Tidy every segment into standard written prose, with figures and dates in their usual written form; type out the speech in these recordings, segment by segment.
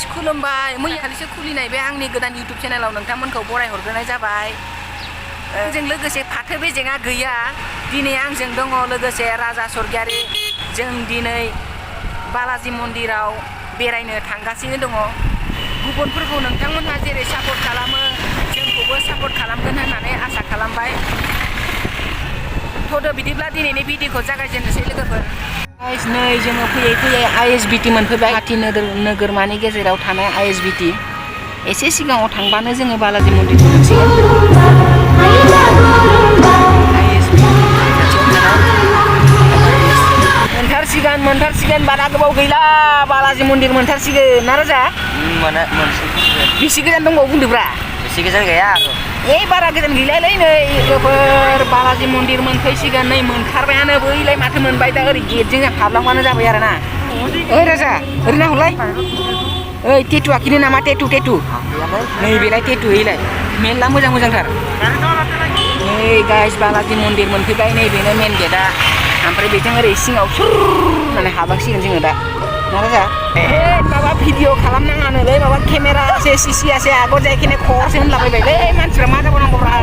Guys खुलुमबाय मैया खालिसो खुलिनाय बे आंनि गोदान इउट्युब चेनेलाव नोंथांमोनखौ बरायहरग्रोनाय जाबाय। जों लोगोसे फाथो बेजेङा गैया दिनै आंजों दङ लोगोसे राजा सरगियारि। जों दिनै बालाजी मन्दिराव बेरायनो थांगासिनो दङ। गुबुनफोरखौ नोंथांमोनहा जेरै सापर्ट खालामो जोंखौबो सापर्ट खालामगोन होननानै आसा खालामबाय। थ'दो बिदिब्ला दिनैनि भिडिअखौ जागायजेननोसै लोगोफोर। गाइस नै जोङो फैयै फैयै ISBT मोनफैबाय। गुवाहाटी नोगोरमानि गेजेराव थानाय ISBT। एसे सिगाङाव थांबानो जोङो बालाजी मन्दिरखौ मोनसिगोन। मोनथारसिगोन बारा गोबाव गैला बालाजी मन्दिर मोनथारसिगोन ना राजा? बेसे गोजान दंबावो बुंदोब्रा? बेसे गोजान गैया आरो बारा गोजान गैलालै नै लोगोफोर बालाजी मन्दिर मोनफैसिगोन। नै मोनथारबायानो बैलाय माथो मोनबाय दा ओरै गेटजों हाबलांबानो जाबाय आरो ना। ओइ राजा ओरै नाहरलाय। ओइ टेटु आखिनो नामा? टेटु नै बेलाय टेटु हैलाय मेरला मोजांथार। नै गाइस बालाजी मन्दिर मोनफैबाय। नै बेनो मेन गेटआ। ओमफ्राय बेजों ओरै सिङाव सुर होननानै हाबलांसिगोन जोङो दा ना राजा? माबा भिडिअ खालामनाङानोलै माबा केमेरासो सिसियासो आगर जायखिनि खरसो होनलाबायबायलै मानसिफ्रा मा जाबावनांगौब्रा।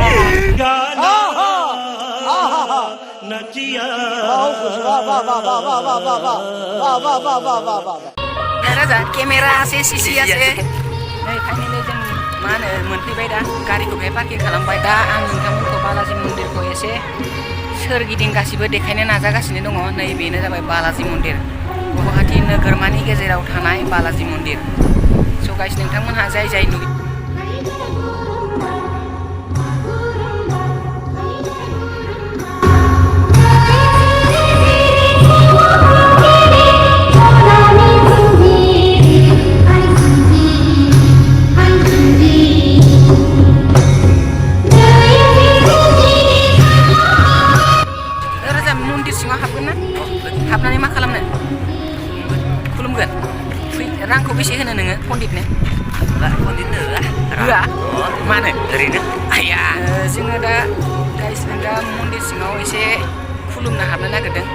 राजा केमेरासो सिसियासो। नै फाइनेलि जों मा होनो मोनफैबाय दा गारिखौ बेहाय पार्किं खालामबाय। दा आं नोंथांमोनखौ बालाजी मन्दिरखौ एसे सोरगिदिं गासिबो देखायनो नाजागासिनो दङ। नै बेनो जाबाय बालाजी मन्दिर। गुवाहाटी नोगोरमानि गेजेराव थानाय बालाजी मन्दिर। स' गाइस नोंथांमोनहा जाय नुयो मन्दिर सिङाव हाबगोन ना? हाबनानै मा खालामनो? खुलुमगोन। रांखौ बेसे होनो नोङो पण्डितनो? पण्डितनो होआ? मानो? ओरैनो आया जोङो दा गाइस दा मन्दिर सिङाव एसे खुलुमनो हाबनो नागिरदों।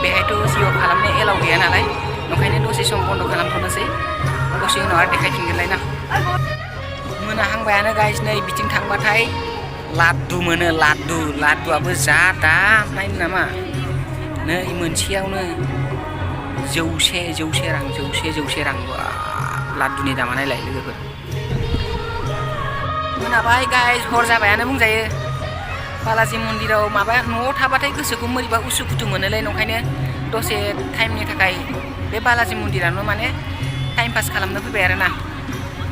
बेहायथ' जिअ' खालामनो एलाव गैया नालाय ओंखायनो दसे सम बन्द' खालामथ'नोसै। दसे उनाव आरो देखायफिनगोनलाय ना। मोनाहांबायानो गाइस नै बिथिं थांबाथाय लादु मोनो। लादुआबो जा दाम नायनो नामा? नै मोनसेयावनो जौसे रां लादुनि दामा नायलाय लोगोफोर। मोनाबाय गाइस हर जाबायानो बुंजायो। बालाजी मन्दिराव माबा न'आव थाबाथाय गोसोखौ बोरैबा उसुखुथु मोनोलाय ओंखायनो दसे टाइमनि थाखाय बे बालाजी मन्दिरावनो माने टाइम पास खालामनो फैबाय आरो ना।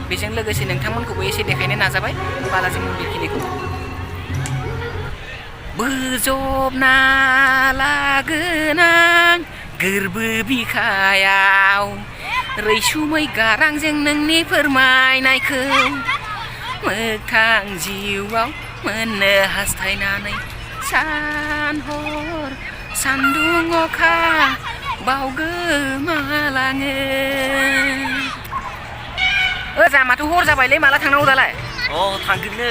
बेजों लोगोसे नोंथांमोनखौबो एसे देखायनो नाजाबाय बालाजी मन्दिर खिनिखौ। बोजबना लागोन आं गोरबो बिखायाव रैसुमै गारांजों नोंनि फोरमायनायखौ मोगथां जिउआव मोननो हास्थायनानै सान हर सान्दुं अखा बावगोमालाङो। जा माथो हर जाबायलै माला थांनांगौ दालाय? थांगोननो।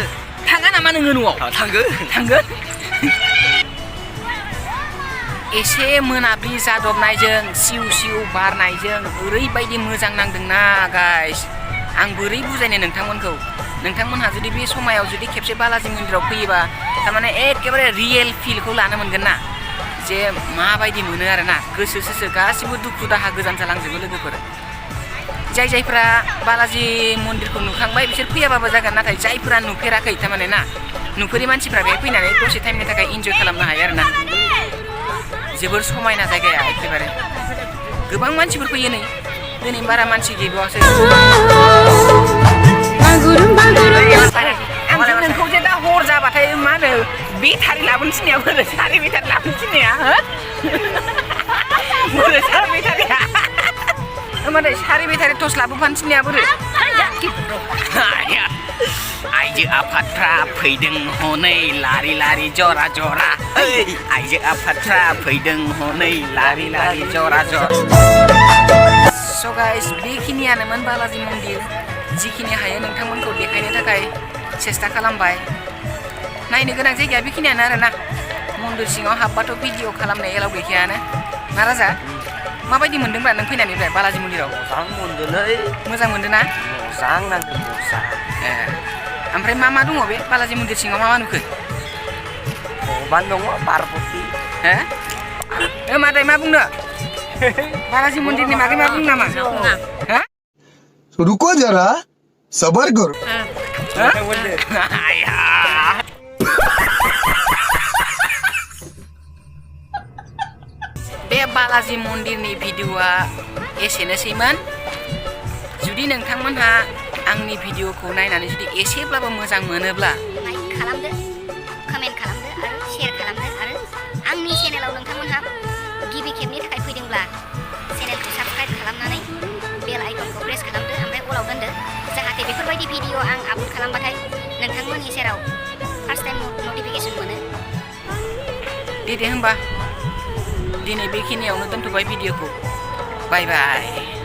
थाङा नामा नोङो न'आव? थांगोन। एसे मोनाबिलि जादबनायजों सिउ बारनायजों ओरैबायदि मोजां नांदोंना गाइस। आं बोरै बुजायनो नोंथांमोनहा जुदि बे समायाव जुदि खेबसे बालाजी मन्दिराव फैयोबा थारमाने एखेबारे रियेल फिलखौ लानो मोनगोन ना। जे माबायदि मोनो आरो ना गोसो गासिबो दुखु दाहा गोजान जालांजोबो लोगोफोर। जायफ्रा बालाजी मन्दिरखौ नुखांबाय बिसोर फैयाबाबो जागोन। नाथाय जायफोरा नुफेराखै थारमाने ना नुफेरै मानसिफ्रा बेहाय फैनानै दसे टाइमनि थाखाय इन्जय खालामनो हायो आरो ना। जोबोर समायना जायगाया एखेबारे। गोबां मानसिफोर फैयो नै दिनै बारा मानसि गैबावासो। आं नोंखौ जे दा हर जाबाथाय मा होनो बेटारि लाबोनो थिननाया बोरो सारि बेटारि लाबोनो थिननाया बोरो सारि बेटारिया होमबाथाय सारि बेटारि टर्च लाबोफानो थिननाया बोरो? आइजो आफादफ्रा फैदों हनै लारि जरा आइजो आफादफ्रा फैदों हनै लारि जरा। स' गाइस बेखिनियानोमोन बालाजी मन्दिर। जिखिनि हायो नोंथांमोनखौ देखायनो थाखाय सेस्था खालामबाय। नायनो गोनां जायगाया बेखिनियानो आरो ना। मन्दिर सिङाव हाबबाथ' भिडिअ खालामनाय एलाव गैखायानो ना राजा? माबायदि मोनदोंब्रा नों फैनायनिफ्राय बालाजि मन्दिराव? मोजां मोनदोंलै मोजां मोनदों ना? मोजां नांदों मोजां। ओमफ्राय मा मा दङ बे बालाजि मन्दिर सिङाव मा मा नुखो? भगबान दङ पार्बती। मादै मा बुंनो? बालाजि मन्दिरनि बागै मा बुंनो नामा? रुको जरा सबर करो बे बालाजि मन्दिरनि भिडिअआ एसेनोसैमोन। जुदि नोंथांमोनहा आंनि भिडिअखौ नायनानै जुदि एसेब्लाबो मोजां मोनोब्ला लाइक खालामदो, कमेन्ट खालामदो आरो शेयार खालामदो आरो आंनि चेनेलाव नोंथांमोनहा गिबि खेबनि थाखाय फैदोंब्ला चेनेलखौ साबस्क्राइब खालामनानै बेल आइकनखौ प्रेस खालामदो ओमफ्राय अलाव दोनदो जाहाथे बेफोरबायदि भिडिअ आं आपल'ड खालामबाथाय नोंथांमोननि सेराव फार्स्ट टाइम नटिफिकेसन मोनो। दे होमबा दिनै बेखिनियावनो दोनथ'बाय भिडिअखौ। बाय बाय।